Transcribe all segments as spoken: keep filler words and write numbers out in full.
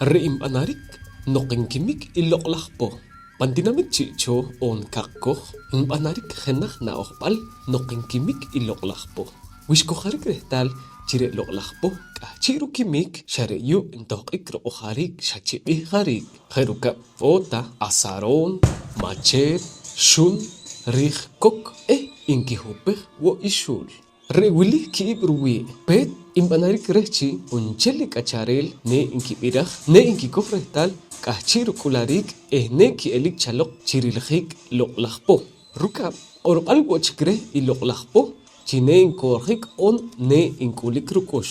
Re' nb'anarik noq nkimik i loq'laj poh. Pan tinamit Chi' Chooh oon Kaqkoj nb'anarik jenaj na'ojb'al noq nkimik i loq'laj poh. Wi xkojarik rehtaal chi re' loq'laj poh k'ahchi' rukimik, xa re' yu' ntohq'ik ruq'ojariik xa chib'ih jariik, je' rukab' p'oota, asaroon, macheet, xun, riij kok eh nkihupej wo' ixul. Re' wili ki'ib' ruwii' peet nb'anarik reh chi junchel i k'achareel ne nkib'iraj, ne nkikoj rehtaal k'ahchi' ruk'ulariik eh ne ki'elik chaloq chi riljiik loq'laj poh. Rukab' q'orb'al wo' chik reh i loq'laj poh chi ne nko'rjik oon ne nk'ulik ruk'ux.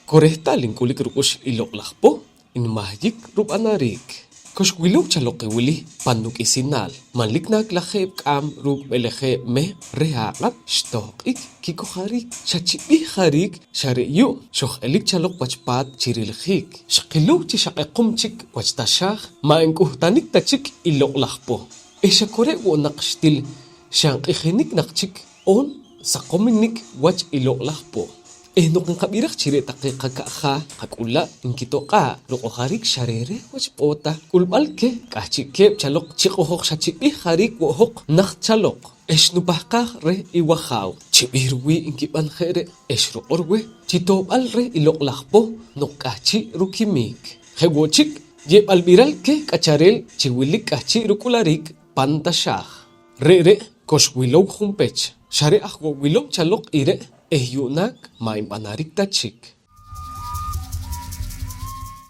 Ku rehtaal nk'ulik ruk'ux i loq'laj poh, nmahyik rub'anariik. Ku xwilow chaloq i wili pan nuk'isinaal: manlik naak lajeeb' k'aam ruuk' b'elejeeb' meh reh aq'ab' xtohq'ik kikojariik xa chib'ih jariik, xa re' yu' xoj-elik chaloq wach paat chi riljiik. Xqilow chi xa q'equm chik wach taxaaj, ma' nk'uhtanik ta chik i loq'laj poh eh xa ku re' wo' naq xtil xa nq'ijinik naq chik oon saqominik wach i loq'laj poh. Eh noq nqab'iraj chi re' taqe qaka'jaa qak'ula' nkitoq'aa' ruq'ojariik xa re're wach p'oota, k'ulb'al keh k'ahchi'keeb' chaloq chi q'ojoj xa chib'ih jariik wo' hoq najt chaloq eh xnupahqaaj reh i wajaaw. Chib'ih ruwii' nkib'an je' re' eh xruq'or weh chi to'b'al reh i loq'laj poh noq k'ahchi' rukimik. Je' wo' chik, ye'b'alb'iral keh k'achareel chi wilik k'ahchi' ruk'ulariik pan taxaaj. Re're' ku xwilow junpech, xa re' aj wo' wilow chaloq i re' eh yu'naak ma' nb'anarik ta chik.